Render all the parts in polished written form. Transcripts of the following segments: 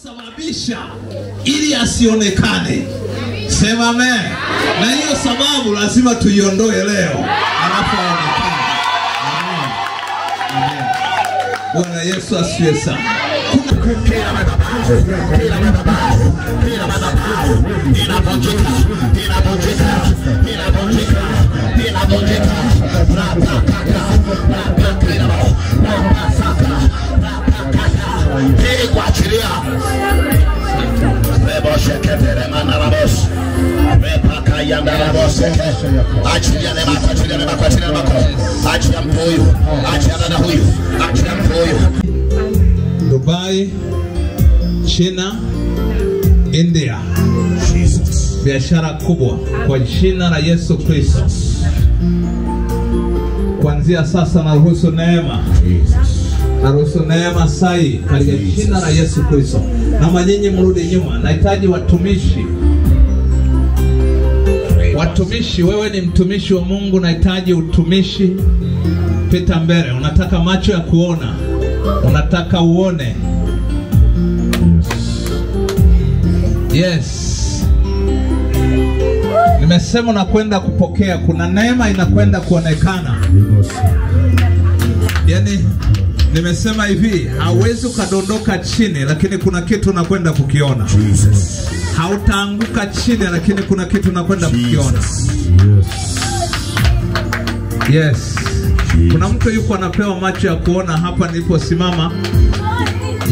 Aliyosababisha ili asionekane. Sema amen. Na hiyo sababu lazima tuiondoe leo, alafu aonekane. Amen. Amen. Bwana Yesu asifiwe sana. Achilia neema, achilia neema, achilia neema. Achia mtu huyu, achia dada huyu, achia mtu huyu. Dubai, China, India. Jesus. Biashara kubwa kwa jina la Yesu Kristo. Kuanzia sasa naruhusu neema. Jesus. Naruhusu neema sai katika jina la Yesu Kristo. Na nyinyi mrudi nyuma. Nahitaji watumishi. Watumishi, wewe ni mtumishi wa Mungu, nahitaji utumishi. Pita mbele. Unataka macho ya kuona. Unataka uone. Yes. Nimesema unakwenda kupokea, kuna neema inakwenda kuonekana. Yaani nimesema hivi, hauwezi ukadondoka chini lakini kuna kitu unakwenda kukiona. Jesus. Hautaanguka chini lakini kuna kitu unakwenda kukiona. Yes. Kuna mtu yuko anapewa macho ya kuona hapa niliposimama.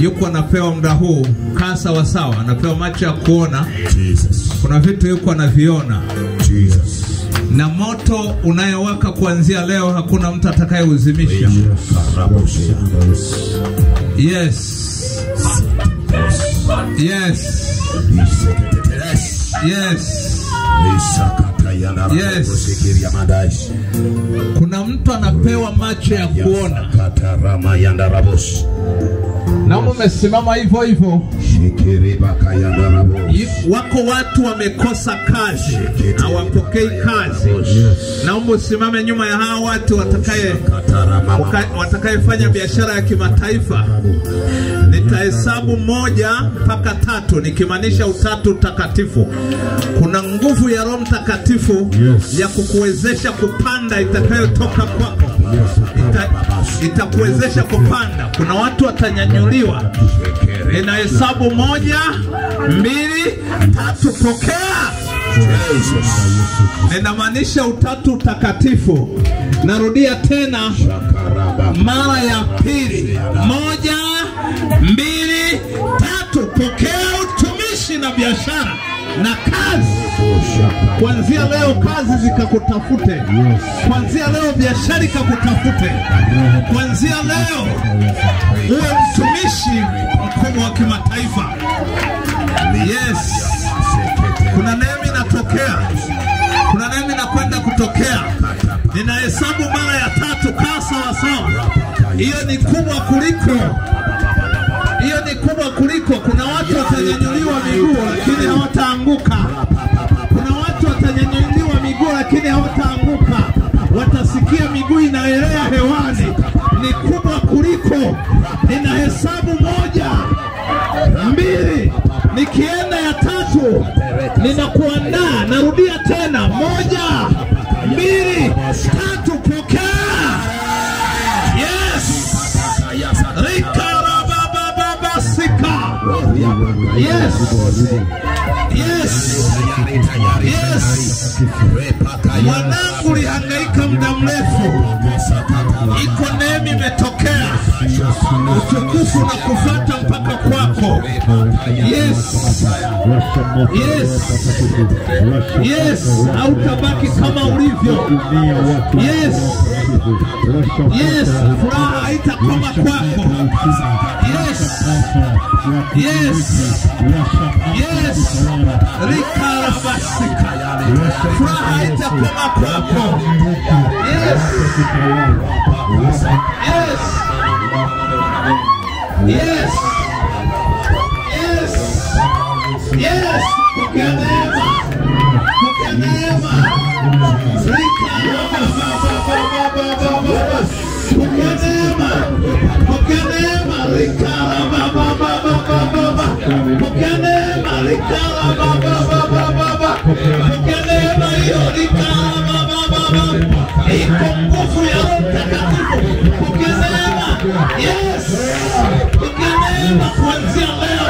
Yuko anapewa muda huu, kaa sawa sawa, anapewa macho ya kuona. Jesus. Kuna vitu yuko anaviona. Jesus. Na moto unayowaka kuanzia leo hakuna mtu atakayeuzimisha. Yes. Yes. Yes. Yes. Kuna mtu anapewa macho ya kuona. Na umesimama hivyo hivyo. Wako watu wamekosa kazi, hawapokei kazi. Naomba usimame nyuma ya hawa watu watakayefanya biashara ya kimataifa. Nitahesabu 1 mpaka 3, nikimaanisha utatu takatifu. Kuna nguvu ya Roho Mtakatifu ya kukuwezesha kupanda itakayotoka kwako. Itakuwezesha kupanda. Kuna watu watanyanyuliwa. Ninahesabu 1, 2, 3, pokea. Ninamaanisha utatu takatifu. Narudia tena mara ya pili. 1, 2, 3, pokea utumishi na biashara na kazi. Kuanzia leo kazi zikakutafute. Kuanzia leo biashara ikakutafute. Kuanzia leo uwe mtumishi mkubwa wa kimataifa. Yes. Kuna neema inatokea. Kuna neema inakwenda kutokea. Ninahesabu mara ya 3, kaa sawa sawa. Hiyo ni kubwa kuliko. Hiyo ni kubwa kuliko. Kuna watu watanyanyuliwa miguu lakini hawataanguka. Kuna watu watanyanyuliwa miguu lakini hawataanguka. Watasikia miguu inaelea hewani. Ni kubwa kuliko. Ninahesabu 1, 2, nikienda ya 3 ninakuandaa. Narudia tena 1, 2, 3, pokea. Yes. Rikarabababasika. Yes. Yes. Yes. Mwanangu ulihangaika muda mrefu. Iko neema imetokea. Utukufu na kufuata mpaka kwako. Yes. Yes. Yes. Hautabaki kama ulivyo. Yes. Yes. Furaha haitakoma kwako. Yes. Yes. Yes. Rikarabasika. Furaha haitakoma kwako. Yes. Yes. Yes. Yes. Yes. Pokea neema. Pokea neema. Rikarababababababa. Pokea neema. Pokea neema. Rikarababababababa. Pokea neema likala baba baba baba. Pokea neema hiyo likala baba baba. Iko nguvu ya Roho Mtakatifu. Pokea neema. Yes. Pokea neema kuanzia leo.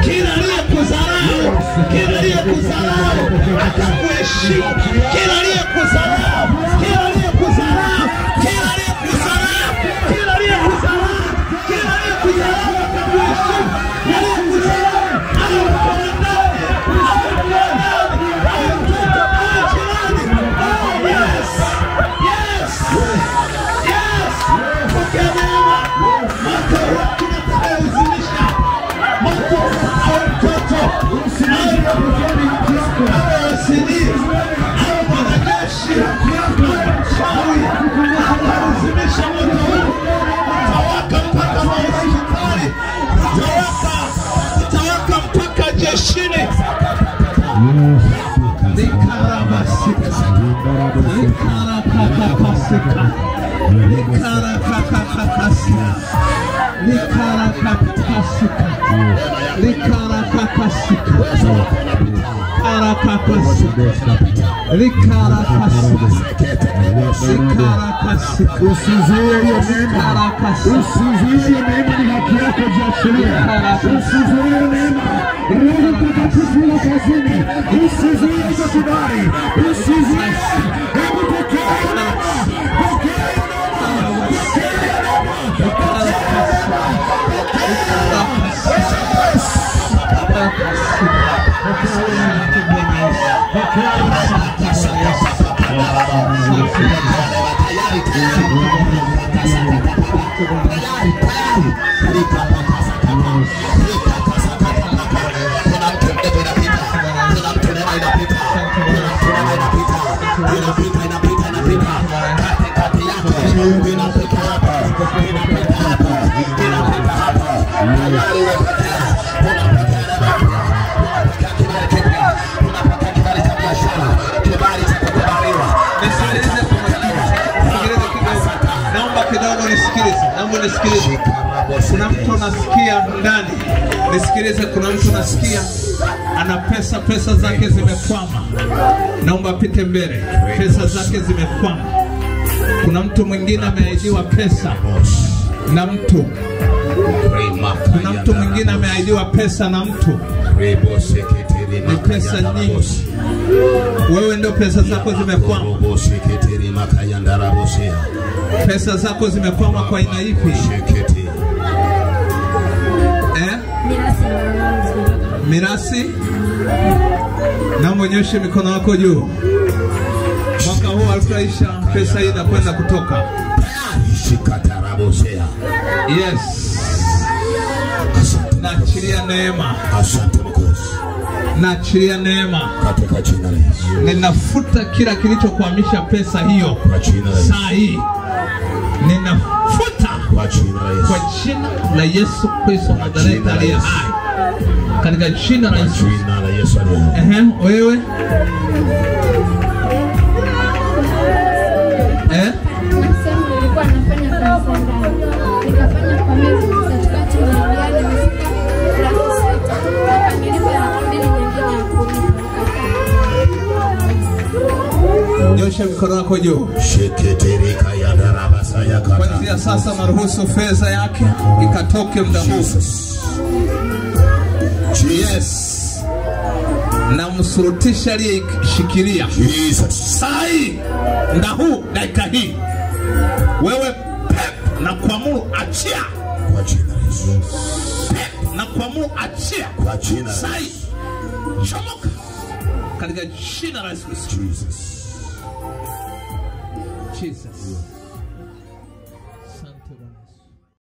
Kila aliyekudharau, kila aliyekudharau atakuheshimu. Kila aliyekudharau, kila aliyekudharau, kila aliyekudharau, kila aliyekudharau, kila aliyekudharau atakuheshimu. Aliyekudharau, yes, yes, yes. Pokea neema. Mwaka huu tunataka moto au mtoto, awe wasanii, awe mwanajeshi, awe mchawi, atauzimisha moto huu. Utawaka mpaka mahospitali, utawaka mpaka jeshini. Nikarabasika, nikarakakakasika, nikarakakakasika, nikarakakasika, nikarakakasika, karakakasika, nikarakasika, nikarakasika. Usizuie hiyo neema. Usizuie hiyo neema, ni haki yako, jiachilie. Usizuie neema. Roho Mtakatifu yuko kazini. Usizuie hicho kibali. Usizuie. Hebu pokea hiyo neema. Pokea hiyo neema. Pokea hiyo neema. Pokea hiyo neema. Kuna mtu mdogo inapita, kuna mtu neema inapita, kuna mtu neema inapita, inapita, inapita, inapita katikati yako, inapita hapa, inapita hapa, inapita hapa. Tayari umepokea, unapokea neema mpya, unapokea kibali kipya, unapokea kibali cha biashara, kibali cha kukubaliwa. Nisikilize kwa makini. Nisikilize kidogo. Naomba kidogo nisikilize. Naomba nisikilize. Kuna mtu anasikia ndani. Nisikilize, kuna mtu anasikia ana pesa, pesa zake zimekwama. Naomba apite mbele. Pesa zake zimekwama. Kuna mtu mwingine ameahidiwa pesa na mtu. Kuna mtu mwingine ameahidiwa pesa na mtu. Ni pesa nyingi. Wewe ndio pesa zako zimekwama. Pesa zako zimekwama kwa aina ipi? Mirasi. Naomba nyoshe mikono yako juu. Mwaka huu alitaisha, pesa hii inakwenda kutoka. Yes. Naachilia neema. Naachilia neema. Katika jina la Yesu. Ninafuta kila kilichokwamisha pesa hiyo. Kwa jina la Yesu. Saa hii. Ninafuta kwa jina la Yesu. Kwa jina la Yesu Kristo Nazareti aliye hai. Katika jina la Yesu. Jina la Yesu aliye hai. Wewe? Sasa nilikuwa nafanya kazi ndani. Nikafanya kwa miezi 3 nilirudia nimefika 600. Akanilipa 200 nyingine ya 10. Nyosha mikono yako juu. Sheketereka ya darabasa ya kata. Kuanzia sasa naruhusu fedha yake ikatoke muda huu. Yes. Na msurutisha aliyeshikilia. Jesus. Sai muda huu, dakika hii. Wewe pep na kuamuru achia. Kwa jina la Yesu. Pep na kuamuru achia. Kwa jina la Sai. Chomoka. Katika jina la Yesu Kristo. Jesus. Jesus.